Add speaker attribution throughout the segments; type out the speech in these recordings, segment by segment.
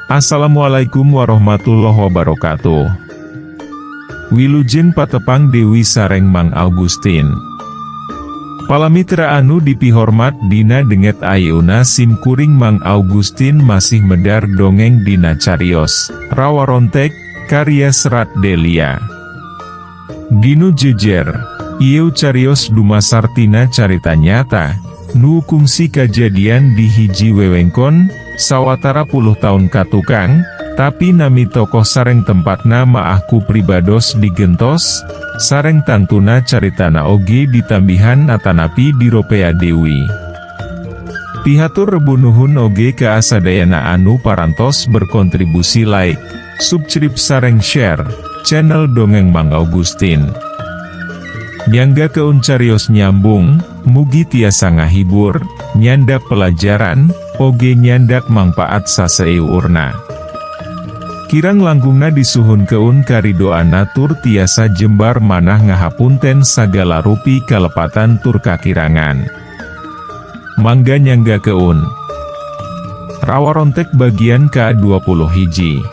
Speaker 1: Assalamualaikum warahmatullahi wabarakatuh. Wilujeng patepang Dewi sareng Mang Augustin. Palamitra anu dipihormat dina dinten ayeuna sim kuring Mang Augustin masih medar dongeng dina carios Rawarontek, karya Serat Delia. Dinu jejer, ieu carios dumasar tina carita nyata, nu kungsi kajadian di hiji wewengkon, sawatara puluh tahun katukang, tapi nami tokoh sareng tempatna maah ku pribados digentos, sareng tantuna caritana oge ditambihan atanapi diropea deui. Pihatur rebu nuhun oge ka sadayana anu parantos berkontribusi like, subscribe sareng share, channel Dongeng Mang Augustin. Nyanggakeun carios nyambung, mugi tiasa ngahibur, nyandak pelajaran, oge nyandak mangpaat saseueurna. Kirang langkungna disuhunkeun karidoanna tur tiasa jembar manah ngahapunten sagala rupi kalepatan tur kakirangan. Mangga nyanggakeun. Rawarontek bagian ka-21.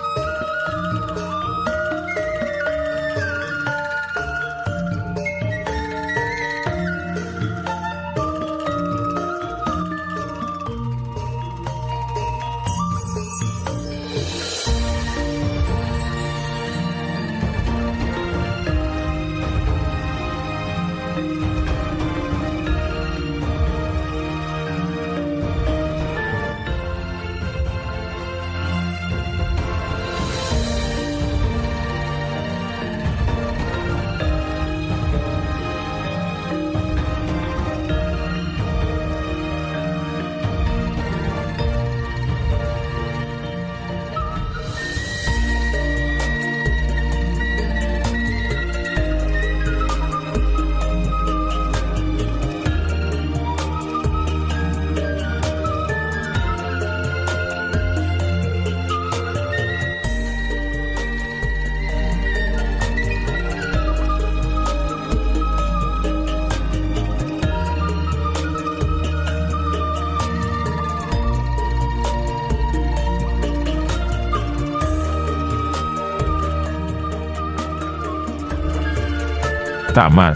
Speaker 1: Tamat.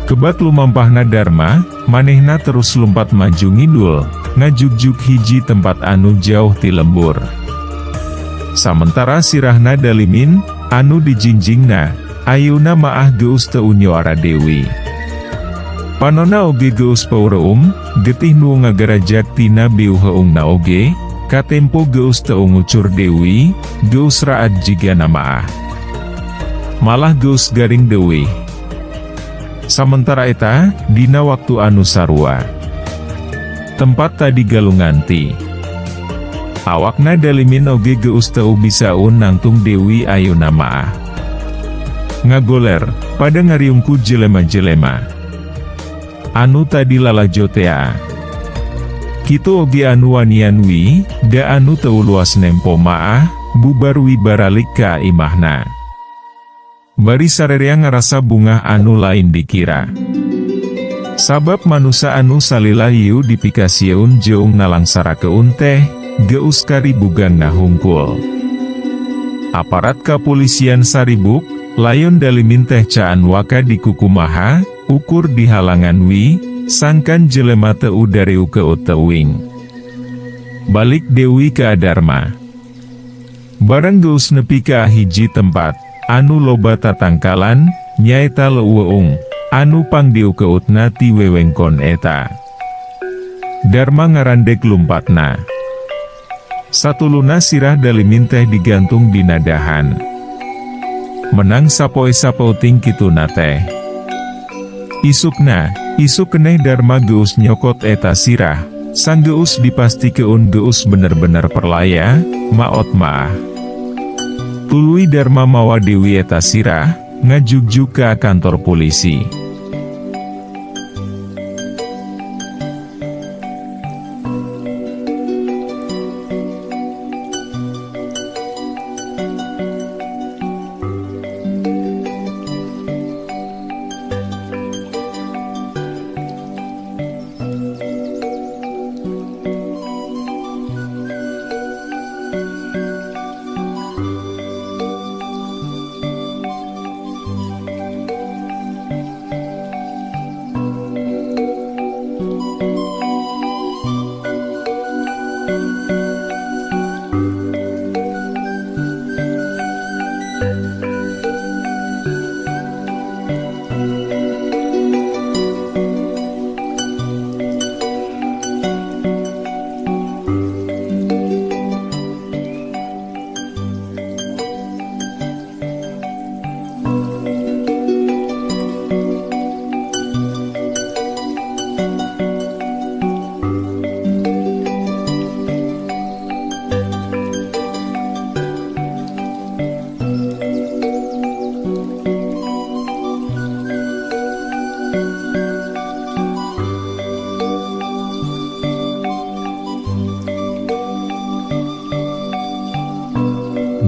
Speaker 1: Kebat lumampahna Dharma, manehna terus lumpat maju ngidul, ngajugjug hiji tempat anu jauh ti lembur. Samentara sirahna Dalimin, anu dijinjingna, ayeuna maah geus teu nyoara deui. Panona oge geus peureum, getih nu ngagarajag tina beuheungna oge, katempo geus teu ngucur deui, geus raat jigana maah. Malah geus garing deui. Samentara eta, dina waktu anu sarua. Tempat tadi galungan ti. Awakna Dalimin oge geus teu bisaeun nangtung deui ayeuna maah. Ngagoler, pada ngariung ku jelema-jelema anu tadi lalajo tea. Kitu oge anu wanian wi, da anu teu luas nempo maah, bubar wi baralik ka imahna. Bari sarerea ngarasa bungah anu lain dikira. Sabab manusa anu salila ieu dipikasieun jeung nalangsarakeun teh, geus kari bugangna hungkul. Aparat kepolisian saribuk, layon Dalimin teh caan waka dikukumaha, ukur dihalangan wi, sangkan jelema teu dariukeut teuing. Balik deui ka Dharma. Barang geus nepi ka hiji tempat, anu loba tatangkalan, nyaeta leuweung, anu pangdiukeutna ti wewengkon eta. Dharma ngarandeg lumpatna. Satuluna sirah Dalimin teh digantung dina dahan. Menang sapoe sapeuting kituna teh. Isukna, isuk keneh Dharma geus nyokot eta sirah, sanggeus dipastikeun geus bener-bener perlaya, maot maah. Tuluy Dharma mawa deui eta sirah, ngajugjug ka kantor polisi.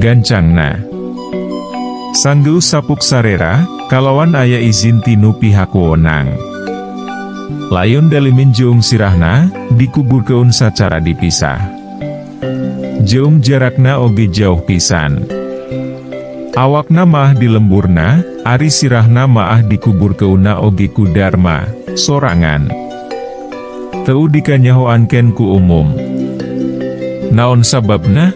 Speaker 1: Gancangna. Sanggeus sapuk sarera, kalawan aya izin tinu pihak wewenang. Layon Dalimin jeung sirahna, dikuburkeun sacara dipisah. Jeung jarakna oge jauh pisan. Awakna maah di lemburna, ari sirahna maah dikuburkeunna oge ku Darma, sorangan. Teu dikanyahoankeun ku umum. Naon sababna?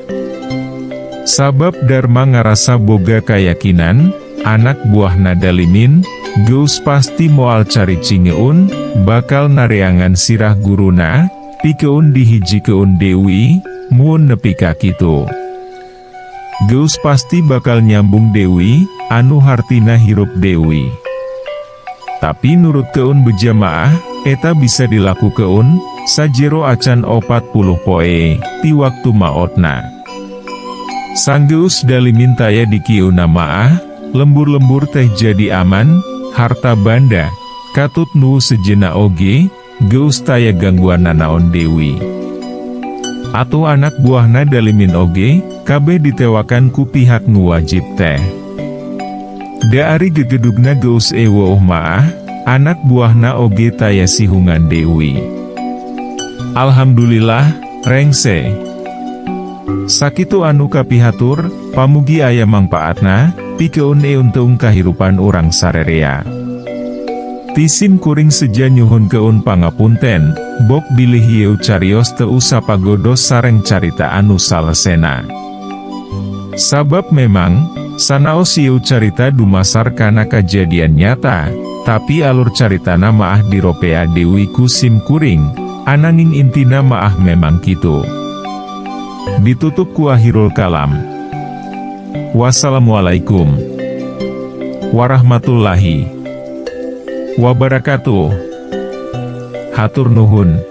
Speaker 1: Sabab Darma ngarasa boga kayakinan, anak buahna Dalimin, geus pasti moal caricingeun, bakal nareangan sirah guruna, pikeun dihijikeun deui, mun nepi ka kitu. Geus pasti bakal nyambung deui, anu hartina hirup deui. Tapi nurutkeun beja maah, eta bisa dilakukeun, sajero acan 40 poe, ti waktu maotna. Sanggeus Dalimin taya dikieuna maah, lembur-lembur teh jadi aman, harta banda, katut nu sejenna oge, geus taya gangguan nanaon deui. Atuh anak buahna Dalimin oge, kabeh ditewakan ku pihak nu wajib teh. Da ari gegedugna geus eweuh maah, anak buahna oge taya sihungan deui. Alhamdulillah, rengse. Sakitu anu kapihatur, pamugi aya mangpaatna, pikeun eunteung kahirupan urang sarerea. Ti sim kuring seja nyuhunkeun pangapunten, bok bilih ieu carios teu sapagodos sareng carita anu salesena. Sabab memang, sanaos ieu carita dumasar kana kajadian nyata, tapi alur caritana maah diropea deui ku sim kuring, ananging intina maah memang kitu. Ditutup ku akhirul kalam. Wassalamualaikum warahmatullahi wabarakatuh. Hatur nuhun.